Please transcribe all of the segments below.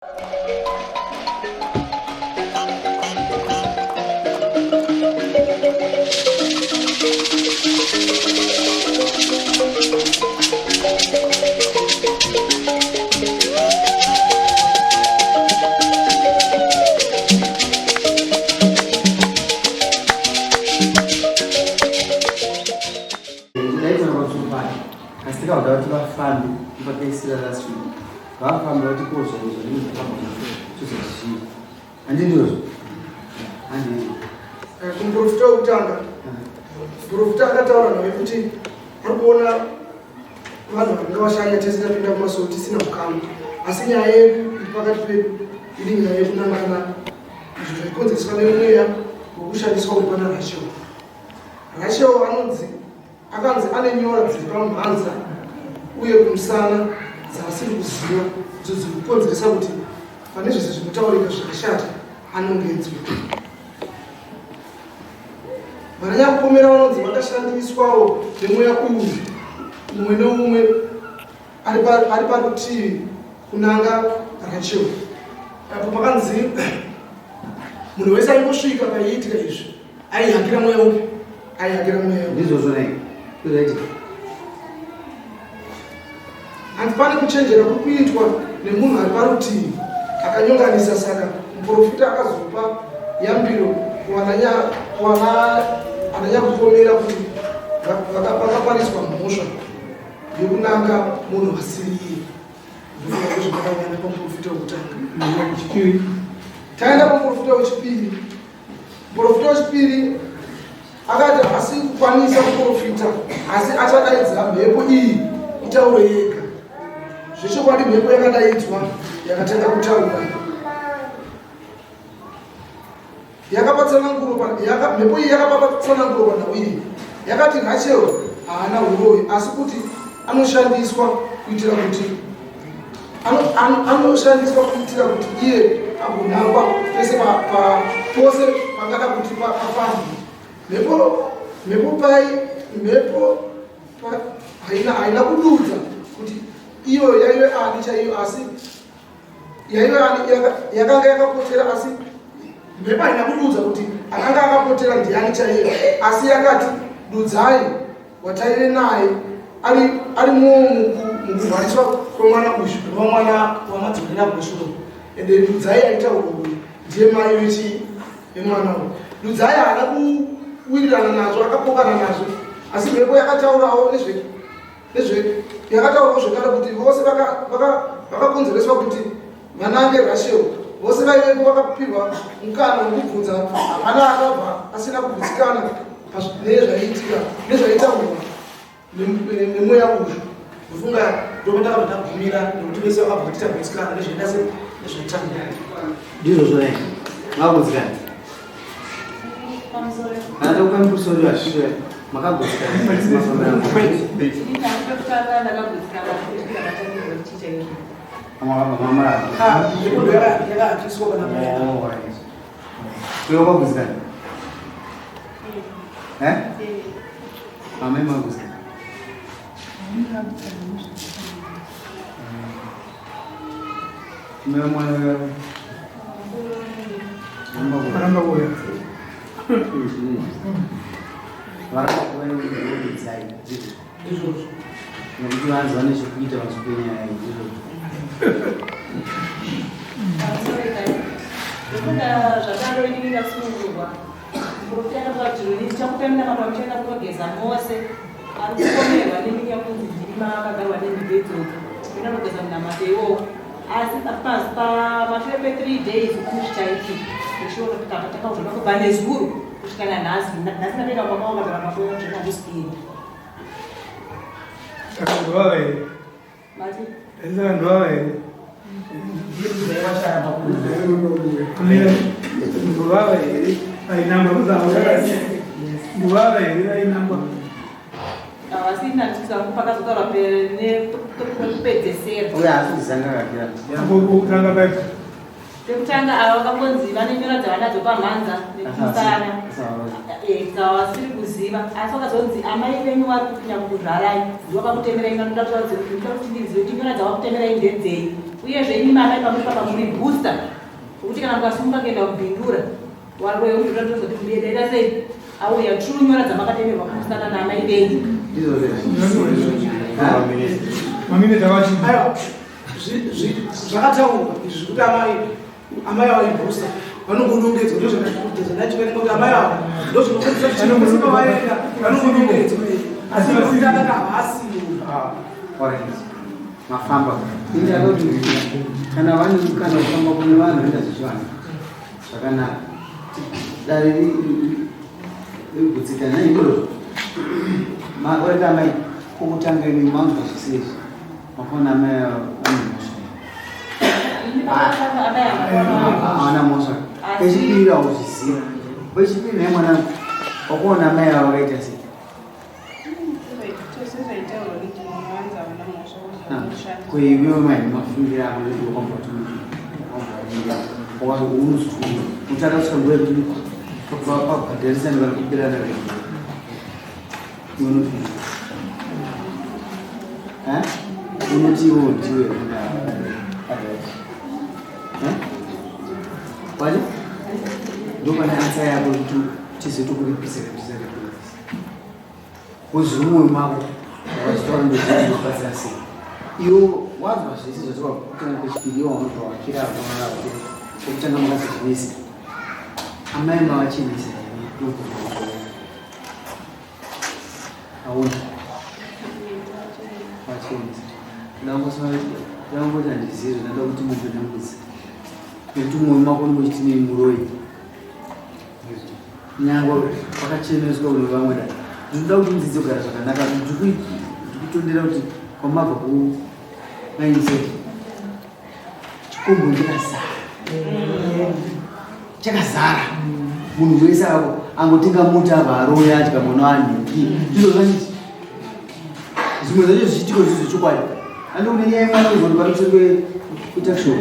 Asi tikauda kuti vafambe vakaisira last week vafambe vati ko zvaizvo zvinenge zvakabva tozozvii handindizvo handi eh, kumuprofita wekutanga muprofita akataura naye kuti ari kuona vanhu vakanga vashanya tese tapinda kumasowe tisina ukama asi nyaya yedu iri pakati pedu iri nyaya yekunangana izvo zvaikonzereswa nemweya wekushandiswa uri pana rachel rachel anonzi Akanzi ane nyora dziri pamhanza uye kumusana dzaasiri kuziva idzo dziri kukonzeresa kuti pane zvese zvinotaurika zvakashata anongedzwe. Vananyakupomera vanonzi vakashandiswawo nemweya uyu mumwe neumwe ari parutivi kunanga Rachel apo pakanzi munhu wese aingosvika paiitika izvi aihakira mweya upi aihakira mweya ndizvozvo nei ndozvaitika hanzi pane kuchenjera kuri kuitwa nemunhu ari parutivi akanyonganisa saka muprofita akazopa yambiro kuwana ananyakupomera kuti vakapariswa mhosva yekunanga munhu asiri iye ndofunga ndozvakawanda pamuprofita wekutanga taenda pamuprofita wechipiri Muprofita wechipiri akati haasi kukwanisa kuprofita asi achadaidza mhepo iyi itaure yega. Zvechokwadi mhepo yakadaidzwa yakatanga kutaura. Yakapa tsananguro mhepo iyi yakapa tsananguro panhau iyi. Yakati Rachel haana uroyi asi kuti anoshandiswa kuitira kuti anoshandiswa kuitira kuti iye agonangwa pese pose pangada kuti pafambwe mhepo mhepo pai mhepo haina haina kududza kuti iyo yaive ani chaiyo asi yaive ani yakanga yakapotera asi mhepo haina kududza kuti akanga akapotera ndiani chaiyo asi yakati dudzai wataive naye ari ari mukurwariswa kwemwana uyu rova mwana wamadzorera kumashure ende dudzai aitaura uyu ndiye mai vechi vemwana uyu dudzai haana kuwirirana nazvo akapokana nazvo asi mhepo yakataurawo nezve nezve yakataurawo zvekare kuti vose vakakonzereswa kuti vanange rachel vose vaivepo vakapihwa mukana wekubvunza hapana akabva asina kugutsikana nezvaiitika nezvaitaurwa nemweya uyu ndofunga ndopatakabva tagumira nekuti vese vakabva kuti tagutsikana nezvaita se nezvaitaurwa ndizvozvo nei makagutsikana kana takupa mukusori vashure makagutsikana mafambira Ndizvozvo. Nekuti vanzi vane chekuita pamusoro penyaya iyi. Ndizvozvo. Ndofunga zvadaro inini ndasunungurwa. Muprofita akati ndichakupai munamato wamuchaenda kunogeza mose. Ari kupomerwa nemi yakunzi ndimi makagarwa nemhiko idzodzo. Ndinoda kugeza munamato iwowo. Asi pamashure pe 3 days kune zvichaitika. Ndichiona kuti apa takauzvona kubva nezuro kusvika nanhasi. Nhasi ndatoenda kumba kwavo vakagara mafuta zvino handisi kuenda. Saka ndovava here? Mati? Saka ndovava here? Ndovava here? Vainamba kuzama ndovava here vainamba? Havasi ndandisa pakazotaura pekupedzesera. Uye haasi kuzanga kakira. Kutanga paipo. Pekutanga ava vakangonzi vane nyora dzavanadzo pamhanza nekumusana dzavasiri kuziva, asi vakazonzi amai venyu vari kupinda mukuzvarai ndivo vakakutemerai vanoda kuti ndizive kuti nyora dzavakutemerai ndedzei. Uyezve imi amai pamuri papa muri booster zvekuti kana mukasumuka kuenda kubhindura waroyo unotozoti mbuya sei auya true nyora dzamakatemerwa kumusana naamai venyu. Zvakataurwa izvi zvekuti amai ava ibhusa vanongonongedzwa, ndozvandachikuita kuti amai ava ndozvinokonzesa kuti chinomusika vaenda vanongonongedzwa, asi vasiri havasi. Mafamba indakoti kana vane mukana kufamba kune vanhu vanoita zvechivanhu zvakanaka, dare rigutsikana indozvo maoreta amai kokutanga imi manzwa zvese izvi makaona amai vane mhosva haana mhosva. Pechipiri hauzviziva, pechipiri naye mwanangu wakuona amai ava vakaita sei? Kuiwewe mai mafungira ako utaka kusvika nguva yekuti pabhadharisani vari kubirana vega, unoti iwo ndiwe wani ndopane ansa yako kuti tizotokuripisa ripisa ripisa kuzvimwe mako vachitaura ndozvinobatsira sei. Iwo wanzwa zvese zvataura kutanga kwechipiri, iwo wanobva wakira kwekutanga makazochinesa amai mavachinesa here? Aona vachinesa ndangoti handizivi, ndada kuti mupe dambudziko nekuti mwoyo mako unenge uchiti muroyi, nyangwe wakacheneswa kune vamwe. Da ndinoda kuti mudzidze kugara zvakanaka. Ndikutondera kuti kwamabva ku mindset chikombo chakazara, chakazara. Munhu wese ako angotenga mota ava aroya adya mwana wanhingi, ndizvo zvaniti zvimwe zvacho zvichiitiko zvizvo chokwadi. Andi kune nyaya yemwana uzoti panotsvekwe kutakshop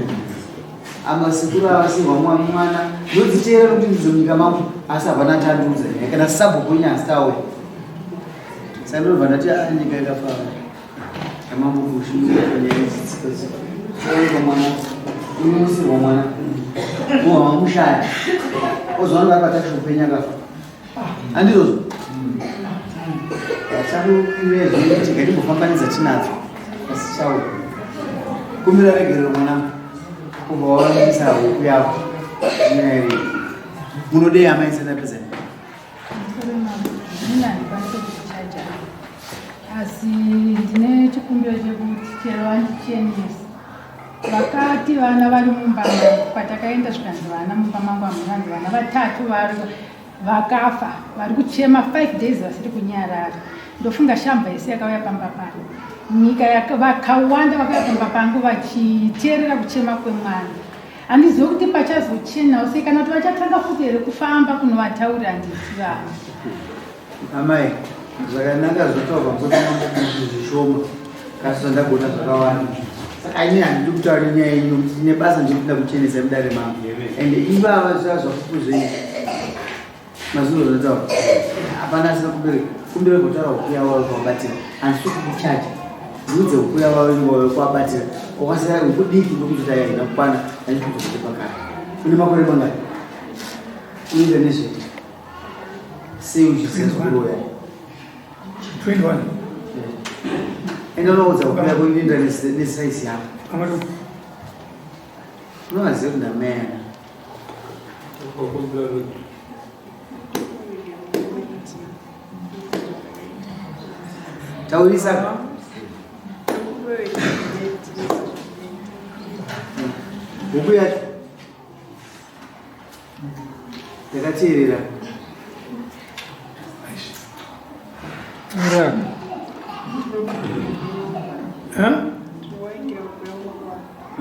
amasekuru avasirwa mwana, ndodziteera nokuti ndidzo munyika mangu, asi hapana tandiudza nyaya kana sabhuku inyasitawe. Saka ndinobva ndati a nyika yakafara yamambo Bushu nyaya mwana unosirwa mwana wamushaya ozowana vari patakshop penyu akafa, handizvozvo? Chakuimezvinoitika timbofambanidza tinadzo, asi chauya kumbira regerero mwanangu, kubva wavanisa huku yako nyaya iri munodei amai sendapedza. Asi ndine chikumbiro chekuti chero vandichenese. Vakati vana vari mumba mangu, patakaenda zvikanzi vana mumba mangu hamunanzi vana vatatu vari vakafa, vari kuchema 5 days vasiri kunyarara. Ndofunga shamba yese yakauya pamba pangu, nyika vakawanda vakauya pamba pangu vachiteerera kuchema kwemwana. Handizivi kuti pachazochenawo sei kana kuti vachatanga futi here kufamba kunovataurira, handizivi vana. Amai, zvakanaka zvotaurwa pamusoro pamambo zvishoma, kasi zvandagona zvakawanda. Saka ini handidi kutaura nenyaya yenyu nokuti ndine basa ndiri kuda kuchenesa mudare mangu, ende ivava zviva zvapupu zvenyu mazuro zvataura hapana asina kumbere kumbere kutaura huku yavo vari kuvabatira. Handisi kukuchaja, ndiudze huku yavo vari kuvabatira wakasara huku diki ndokuti haina kukwana, handisi kuzokuti pakare. Une makore mangani? Unoita nezvei? Sei uchiziva zvekuroya? 21. Enda unoudza huku yako inoenda nesaisi yako. Unovaziva kuti ndamena. Taurisa. Huku yacho yakateerera.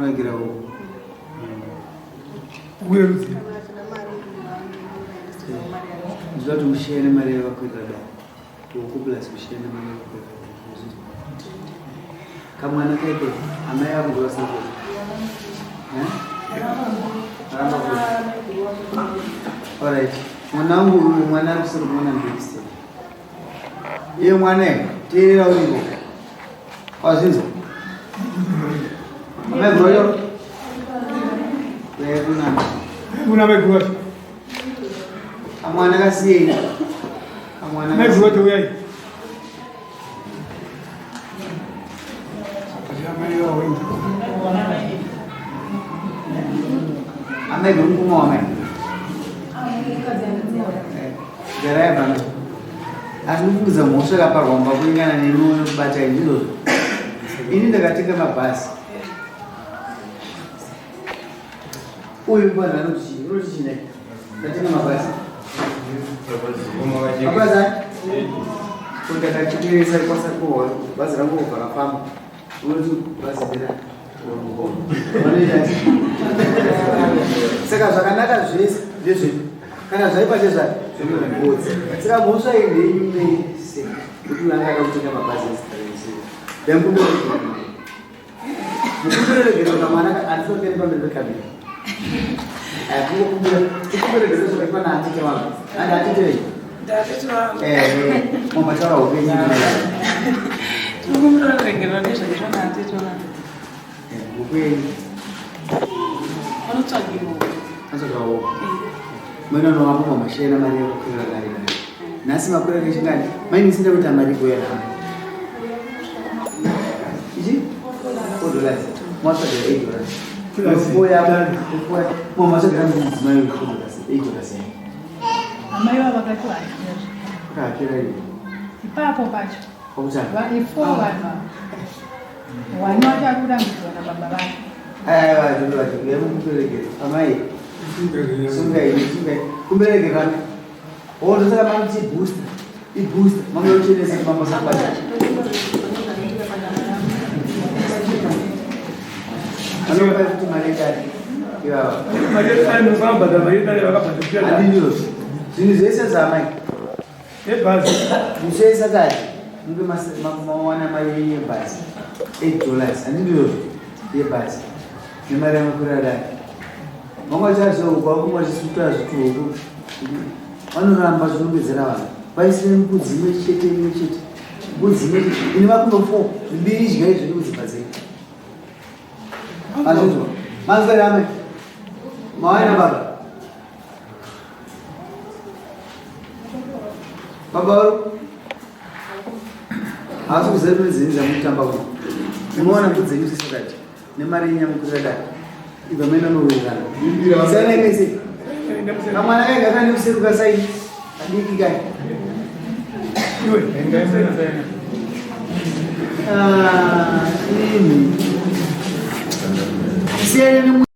Wagira huku. Uye rudzi. Ndinoda kuti mushiye nemari yavakwirira dai huku plus mushiye nemari yavakwirira dai. Kamwana kaipe amai ako ndovasina kuita. Alright. Mwana wangu uyu mwana ari kuseri kumwana mudikisi. Iye mwana iwe, teerera uripo. Wazvinzwa? Amai Guroyo? Uyai kunana. Kuna mai Guroyo. Kamwana kasiyei. Kamwana Mai kasiyei. Guroyo uyai. Amai Guru mukoma wamai. Garai pano. Asi ndikubvunza mhosva yakaparwa mumba kuringana nemi unokubata ndizvozvo. Ini ndakatenga mabhazi. Uyu mwana anoti chii? Unoti chii nhai? Ndatenga mabhazi. Mabhazi aya? Ko ndakachiteresa kwasakohwa bhazi rangu kubva rafamba. Unoti bhazi ndera. Vanoita saka zvakanaka zvese ndezvedu kana zvaipa chezvai zvemunhu saka mhosva iyi ndeyenyu mese kuti uyo anga akakutenga mabhazi esitaresii ndamukumbira mukumbira regero kamwana andisokeni pamberi pekamera kungokumbira kukumbira regero zvakaitwa naatete vangu andi atete venyu mama taura upenyu Tinokumbira ruregerero nezvakaitwa naatete vangu. upenyu Vanotsvagirwa. atsvagawo mwena unovapa mamashena mari yekukwira kare kare nhasi makwira kechingani mainisida kuti amari kuya ichi $4 mwatsvagira $8 mwatsvagira mudzimai $4 $8 Amai vavo vakatohakira. akahakira iyo Ipapo pacho. kwakutanga Ifo vanhu ava. Wani wacho ari kurambidzwa nababa vake. aiwa yamukuberekera amai sungai sungai kumberekerana ndosaka mamuti booster ibooster mameuchenese mamosabata vanopa kuti mari idari ivava handindizvozvo zvinhu zvese zvamai Ebhazi. musi wesatadi munge mawana mari yenyu yebhazi $8 handindizvozvo yebhazi nemari yamakwira dai vanga vachazouku vakumwa vachisuta zvituhuku vanoramba zvinongedzera vanhu vaisire mbudzi imwe chete imwe chete mbudzi imwe chete ine makumbo four zvimbiri idyai zvedu kudzimba dzenyu mazvinzwa manzwa here amai mawaina baba baba vari haasi kuziva kuti dzenyu dzamutamba kuno unowana mbudzi dzenyu sisakati nemari yenyu yamukwira dai ibva maenda nowirirana siyanai mese kamwana kainga kane kuseruka sai kadiki kai Iwe. Ah, ini siyana.